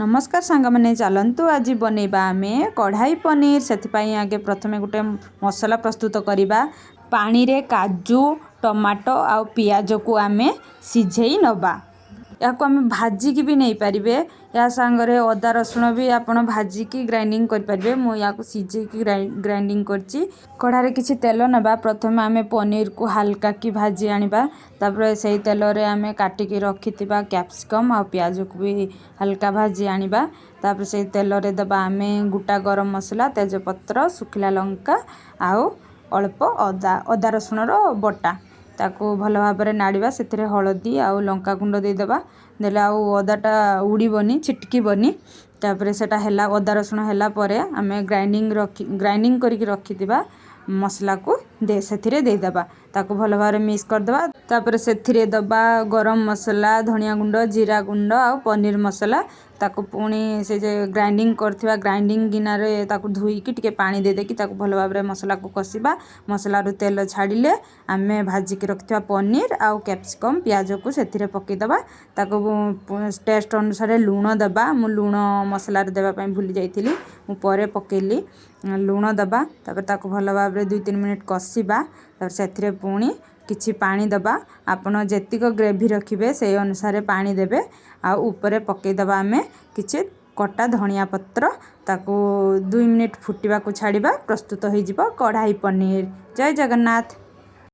ନମସ୍କାର ସାଙ୍ଗମାନେ, ଚାଲନ୍ତୁ ଆଜି ବନେଇବା ଆମେ କଢ଼ାଇ ପନିର। ସେଥିପାଇଁ ଆଗେ ପ୍ରଥମେ ଗୋଟେ ମସଲା ପ୍ରସ୍ତୁତ କରିବା। ପାଣିରେ କାଜୁ, ଟମାଟୋ ଆଉ ପିଆଜକୁ ଆମେ ସିଝେଇ ନେବା। ଏହାକୁ ଆମେ ଭାଜିକି ବି ନେଇପାରିବେ। ଏହା ସାଙ୍ଗରେ ଅଦା ରସୁଣ ବି ଆପଣ ଭାଜିକି ଗ୍ରାଇଣ୍ଡିଙ୍ଗ କରିପାରିବେ। ମୁଁ ୟାକୁ ସିଝେଇକି ଗ୍ରାଇଣ୍ଡିଙ୍ଗ କରିଛି। କଢ଼ାରେ କିଛି ତେଲ ନେବା। ପ୍ରଥମେ ଆମେ ପନିରକୁ ହାଲକା କି ଭାଜି ଆଣିବା। ତାପରେ ସେଇ ତେଲରେ ଆମେ କାଟିକି ରଖିଥିବା କ୍ୟାପ୍ସିକମ୍ ଆଉ ପିଆଜକୁ ବି ହାଲକା ଭାଜି ଆଣିବା। ତାପରେ ସେଇ ତେଲରେ ଦେବା ଆମେ ଗୋଟା ଗରମ ମସଲା, ତେଜପତ୍ର, ଶୁଖିଲା ଲଙ୍କା ଆଉ ଅଳ୍ପ ଅଦା ରସୁଣର ବଟା। ତାକୁ ଭଲ ଭାବରେ ନାଡ଼ିବା। ସେଥିରେ ହଳଦୀ ଆଉ ଲଙ୍କା ଗୁଣ୍ଡ ଦେଇଦେବା। ଦେଲେ ଆଉ ଅଦାଟା ଉଡ଼ିବନି, ଛିଟକିବନି। ତାପରେ ସେଇଟା ହେଲା, ଅଦା ରସୁଣ ହେଲା ପରେ ଆମେ ଗ୍ରାଇଣ୍ଡିଙ୍ଗ କରିକି ରଖିଥିବା ମସଲାକୁ ସେଥିରେ ଦେଇଦେବା। ତାକୁ ଭଲ ଭାବରେ ମିକ୍ସ କରିଦେବା। ତାପରେ ସେଥିରେ ଦେବା ଗରମ ମସଲା, ଧନିଆ ଗୁଣ୍ଡ, ଜିରା ଗୁଣ୍ଡ ଆଉ ପନିର ମସଲା। ତାକୁ ପୁଣି ସେ ଯେ ଗ୍ରାଇଣ୍ଡିଙ୍ଗ କରିଥିବା ଗ୍ରାଇଣ୍ଡିଙ୍ଗ ଗିନାରେ ତାକୁ ଧୋଇକି ଟିକେ ପାଣି ଦେଇଦେଇକି ତାକୁ ଭଲ ଭାବରେ ମସଲାକୁ କଷିବା। ମସଲାରୁ ତେଲ ଛାଡ଼ିଲେ ଆମେ ଭାଜିକି ରଖିଥିବା ପନିର ଆଉ କ୍ୟାପ୍ସିକମ୍, ପିଆଜକୁ ସେଥିରେ ପକାଇଦେବା। ତାକୁ ଟେଷ୍ଟ ଅନୁସାରେ ଲୁଣ ଦେବା। ମୁଁ ଲୁଣ ମସଲାରେ ଦେବା ପାଇଁ ଭୁଲି ଯାଇଥିଲି, ମୁଁ ପରେ ପକାଇଲି। ଲୁଣ ଦେବା। ତାପରେ ତାକୁ ଭଲ ଭାବରେ 2-3 ମିନିଟ୍ କଷିବା। ତାପରେ ସେଥିରେ ପୁଣି କିଛି ପାଣି ଦେବା। ଆପଣ ଯେତିକ ଗ୍ରେଭି ରଖିବେ, ସେଇ ଅନୁସାରେ ପାଣି ଦେବେ। ଆଉ ଉପରେ ପକାଇଦେବା ଆମେ କିଛି କଟା ଧନିଆ ପତ୍ର। ତାକୁ 2 ମିନିଟ୍ ଫୁଟିବାକୁ ଛାଡ଼ିବା। ପ୍ରସ୍ତୁତ ହୋଇଯିବ କଢ଼ାଇ ପନିର। ଜୟ ଜଗନ୍ନାଥ।